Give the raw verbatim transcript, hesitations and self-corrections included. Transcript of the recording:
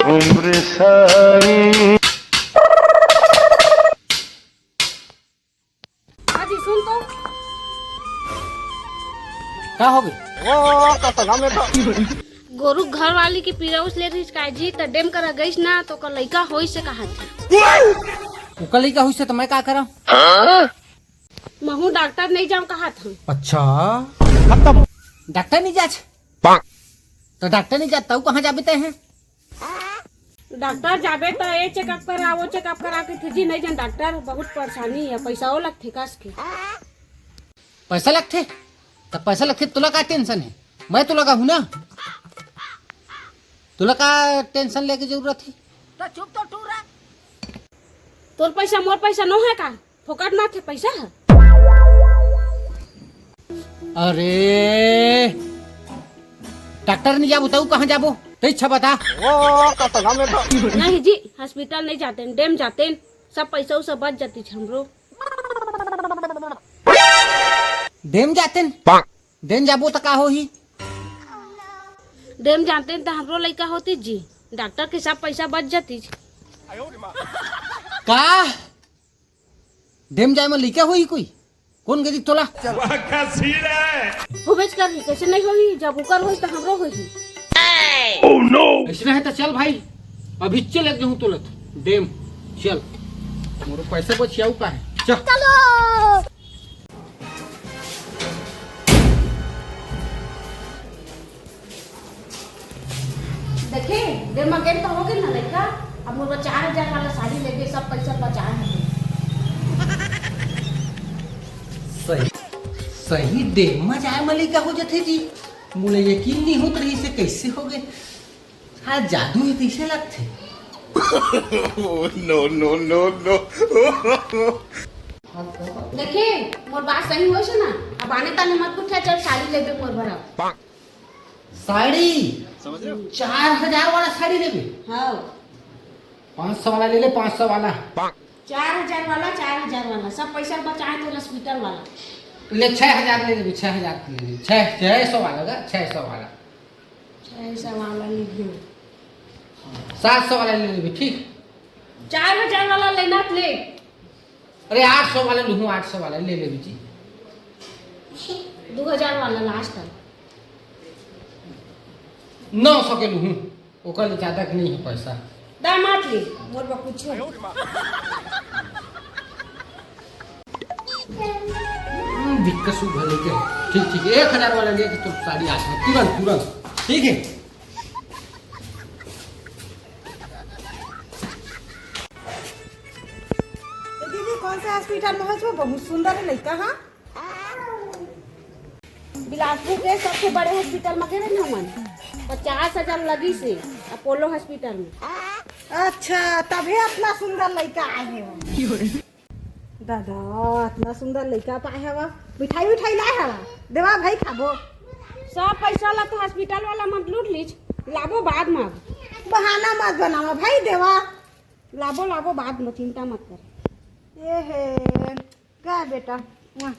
उम्र सारी। हाँ जी, सुन तो। का हो गई? गोरू घर वाली के पीरा उस ले रहिस का जी, त डेम करा गइस ना, त ओकर लइका होइस से कहा थे। ओकर लइका होइस से त मैं का करा? महू डॉक्टर नहीं जाऊं कहा था। अच्छा, खत्म। डॉक्टर नहीं जाच? त डॉक्टर नहीं जात, तऊ कहाँ जाबे तय है? डॉक्टर जाबे त ए चेकअप करा, वो चेकअप करा के तुझी नहीं जान डॉक्टर, बहुत परेशानी है, पैसा वो लगथे कस के। पैसा लगथे? त पैसा लगथे, तुला का टेंशन है? मैं तो लगा हूँ ना, तुला का टेंशन लेके जरूरत है? तो चुप तो टूरा। तोर पैसा मोर पैसा नो है का? फोकट ना थे पैसा है। अरे, डॉक्टर नहीं जाबो, तऊ कहाँ जाबो? तई इच्छा बता। नहीं जी, हॉस्पिटल नहीं जाते, डेम जाते, सब पैसा उसा बच जाती हमरो। डेम जाते, डेम जाबो त का होही? डेम जाते त हमरो लइका होती जी, डॉक्टर के सब पैसा बच जाती। का? डेम जाए में लइका होही कोई? कौन गदी तोला? वाह, क्या सीन है। होबेच करही, कैसे नहीं होही? जब ओकर होही त हमरो होही। ऐसे है त चल भाई, अभी चल एक जहूँ तोलत डेम, चल। मोरो पैसा बचियाऊ का है, चल। देखे, डेम में गेम तो हो गए ना लइका, अब मोर बर चार हजार वाला साड़ी लेके सब पैसा बचाए हैं। सही, सही डेम में जाए में लइका हो जाथे जी। मोला यकीन नहीं होत रही से कैसे हो गए। हाँ, जादू है तैसे लगथे। No, no, no, no। देखे, मोर बात सही होइस ना, अब आने ताने मत पूछा, चल साड़ी लेबे मोर बर अब। साड़ी? चार हजार वाला साड़ी लेबे? हाँ। पाँच सौ वाला ले ले, पाँच सौ वाला। चार हजार वाला, चार हजार वाला, सब पैसा बचाए तो हॉस्पिटल वाला। ले, छह हजार ले लेबे, छह हजार के ले ले, छह, छह सौ वाला का, छह सौ वाला। छह सौ वाला ले ले। सात सौ वाला ले लेबे, ठीक? चार हजार वाला लेना त ले। अरे, आठ सौ वाला लूहूँ, आठ सौ वाला ले लेबे जी। दो हजार वाला लास्ट है। नौ सौ के लूहूँ, ओकर ले ज्यादा के नहीं है पैसा। दामाद ले, मोर बा कुछ। हम्म, दिक्कत सुख भले के। ठीक, ठीक, एक हजार वाला लेके तो साड़ी आ जाए, तुरंत, तुरंत। ठीक है। तो दीदी, कौन से हॉस्पिटल में हो? बहुत सुंदर है लड़का, हाँ। बिलासपुर के सबसे बड़े हॉस्पिटल में गए ना हमन, पचास हजार लगी से अपोलो हॉस्पिटल में। अच्छा, तभी इतना सुंदर लड़का आए हैं। दादा, इतना सुंदर लड़का पाए हवा, मिठाई उठाई लाए हवा, देवा भाई खाबो। सब पैसा ला तो हॉस्पिटल वाला मन लूट लीच, लाबो बाद में। बहाना मत बनावा भाई, देवा। लाबो, लाबो बाद में, चिंता मत कर। ए हे, गा बेटा, वाह।